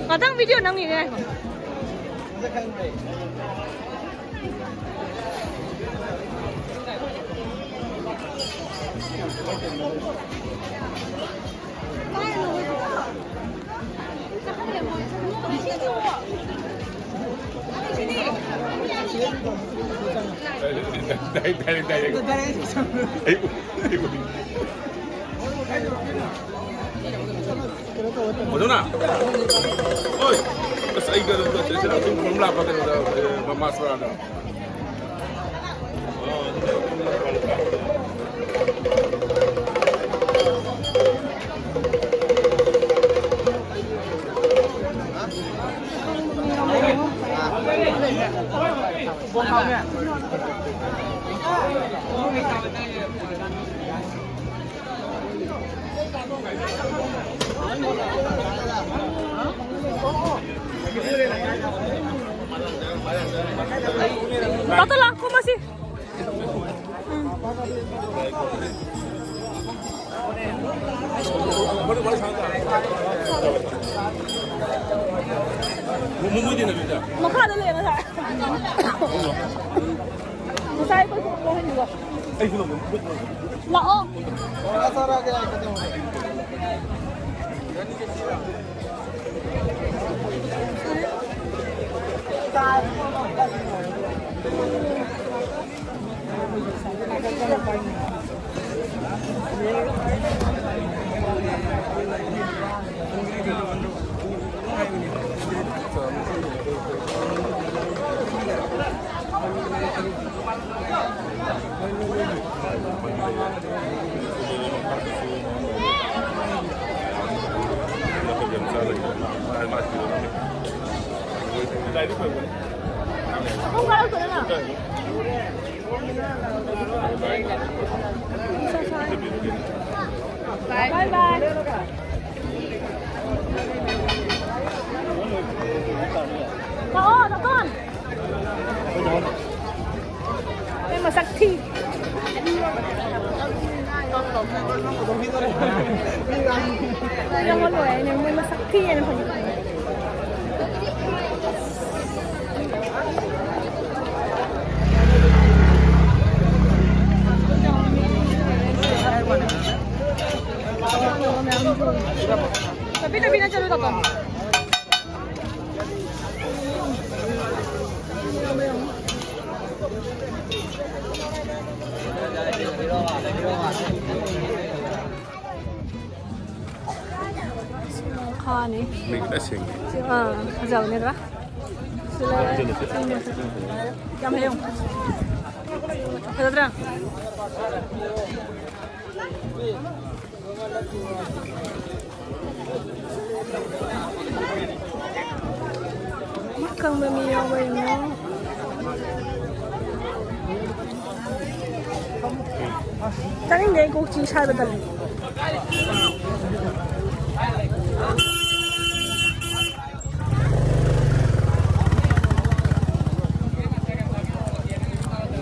ꯉꯥꯛꯇꯪ ꯚꯤꯗꯤꯑꯣ ꯅꯝꯈꯤꯒꯦ ꯉꯥꯏꯈꯣ꯫ Direct, direct, direct. ꯑꯩ ꯎ-, ꯑꯩ ꯎ-꯫ ꯃꯗꯨꯅ? ꯍꯣꯏ꯫ ꯑꯁ, ꯑꯩ ꯀꯩꯅꯣ, ꯁꯤꯗ ꯁꯨꯝ ꯂꯥꯛꯄ ꯀꯩꯅꯣꯗ, ꯑꯦ, ꯃꯥꯁ ꯕꯖꯥꯔꯗ꯫ ꯇꯥꯇꯥ ꯂꯥꯛꯈꯣ ꯃꯁꯤ꯫ ꯃꯈꯥꯗ ꯂꯩ ꯉꯁꯥꯏ꯫ ꯉꯁꯥꯏ ꯑꯩꯈꯣꯏ ꯂꯧꯍꯟꯕꯗꯣ꯫ ꯂꯥꯛꯑꯣ꯫ Bye bye. ꯂꯥꯛꯑꯣ, ꯅꯇꯣꯟ꯫ ꯑꯩ ꯃꯁꯛ ꯊꯤ꯫ ꯌꯥꯝ ꯂꯣꯏꯔꯦ, ꯃꯣꯏ ꯃꯁꯛ ꯊꯤ ꯍꯥꯏꯅ ꯐꯪꯉꯤ꯫ ꯆꯠꯄꯤ ꯆꯠꯄꯤ ꯅꯪ ꯆꯠꯂꯨ ꯇꯥꯇꯣꯟ꯫ ꯈꯥꯅꯤ꯫ ꯃꯤꯠ ꯑꯁꯦꯡꯕ꯫ ꯑꯥ, ꯐꯖꯕꯅꯦ ꯑꯗꯨꯔ꯫ ꯁꯤ ꯂꯩꯔꯦ꯫ ꯌꯥꯝ ꯍꯩꯌꯨ꯫ ꯐꯖꯗ꯭ꯔꯥ? ꯈꯪꯕ ꯃꯤ ꯌꯥꯎꯕ꯭ꯔꯥ ꯌꯦꯡꯉꯣ꯫ ꯆꯥꯅꯤꯡꯗꯦ, ꯑꯩ ꯀꯣꯛ ꯆꯤ ꯁꯥꯏꯕ ꯇꯜꯂꯤ꯫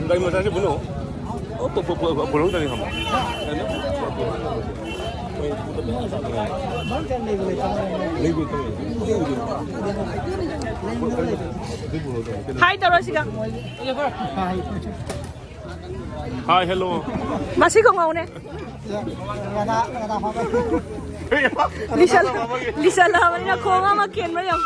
ꯒꯥꯔꯤ ꯃꯆꯥꯁꯦ ꯄꯨꯟꯅꯣ꯫ ꯑꯣ, ꯄꯨ-, ꯄꯨ-, ꯄꯨ-, ꯄꯨꯔꯛꯇ꯭ꯔꯗꯤ ꯈꯪꯕ꯫ ꯂꯩꯕ ꯂꯩꯇꯕ꯫ ꯍꯥꯏ ꯇꯧꯔꯣ ꯁꯤꯒ꯫ Hi, hello. ꯃꯁꯤ ꯈꯣꯡꯉꯥꯎꯅꯦ꯫ ꯂꯤꯁꯜ-, ꯂꯤꯁꯜꯂꯛꯑꯕꯅꯤꯅ ꯈꯣꯡ ꯑꯃ ꯀꯦꯟꯕ ꯌꯥꯝ꯫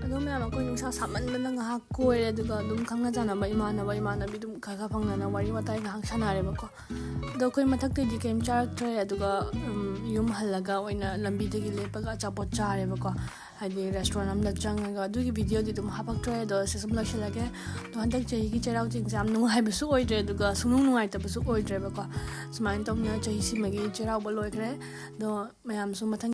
ꯑꯗꯣ ꯃꯌꯥꯝ, ꯑꯩꯈꯣꯏ ꯅꯨꯡꯁꯥ ꯁꯥꯃꯟꯗꯅ ꯉꯥꯏꯍꯥꯛ ꯀꯣꯏꯔꯦ, ꯑꯗꯨꯒ ꯑꯗꯨꯝ ꯈꯪꯅ ꯆꯥꯟꯅꯕ ꯏꯃꯥꯟꯅꯕ ꯏꯃꯥꯟꯅꯕꯤ ꯑꯗꯨꯝ ꯈꯔ ꯈꯔ ꯐꯪꯅꯅ ꯋꯥꯔꯤ ꯋꯥꯇꯥꯏ ꯉꯥꯏꯍꯥꯛ ꯁꯥꯟꯅꯔꯦꯕꯀꯣ꯫ ꯑꯗꯣ ꯑꯩꯈꯣꯏ ꯃꯊꯛꯇꯩꯗꯤ ꯀꯩꯝ ꯆꯥꯔꯛꯇ꯭ꯔꯦ, ꯑꯗꯨꯒ ꯎꯝ, ꯌꯨꯝ ꯍꯜꯂꯒ ꯑꯣꯏꯅ ꯂꯝꯕꯤꯗꯒꯤ ꯂꯦꯞꯄꯒ ꯑꯆꯥꯄꯣꯠ ꯆꯥꯔꯦꯕꯀꯣ, ꯍꯥꯏꯗꯤ ꯔꯦꯁꯇꯨꯔꯦꯟ ꯑꯃꯗ ꯆꯪꯉꯒ꯫ ꯑꯗꯨꯒꯤ ꯚꯤꯗꯤꯑꯣꯗꯤ ꯑꯗꯨꯝ ꯍꯥꯄꯛꯇ꯭ꯔꯦ꯫ ꯑꯗꯣ ꯁꯤ ꯁꯨꯝ ꯂꯣꯏꯁꯤꯜꯂꯒꯦ꯫ ꯑꯗꯣ ꯍꯟꯗꯛ ꯆꯍꯤꯒꯤ ꯆꯩꯔꯥꯎ ꯆꯤꯡꯁꯦ ꯌꯥꯝ ꯅꯨꯡꯉꯥꯏꯕꯁꯨ ꯑꯣꯏꯗ꯭ꯔꯦ, ꯑꯗꯨꯒ ꯁꯨꯡꯅꯨꯡ ꯅꯨꯡꯉꯥꯏꯇꯕꯁꯨ ꯑꯣꯏꯗ꯭ꯔꯦꯕꯀꯣ꯫ ꯁꯨꯃꯥꯏꯅ ꯇꯧꯗꯅ ꯆꯍꯤꯁꯤꯃꯒꯤ ꯆꯩꯔꯥꯎꯕ ꯂꯣꯏꯈ꯭ꯔꯦ꯫ ꯑꯗꯣ ꯃꯌꯥꯝꯁꯨ ꯃꯊꯪ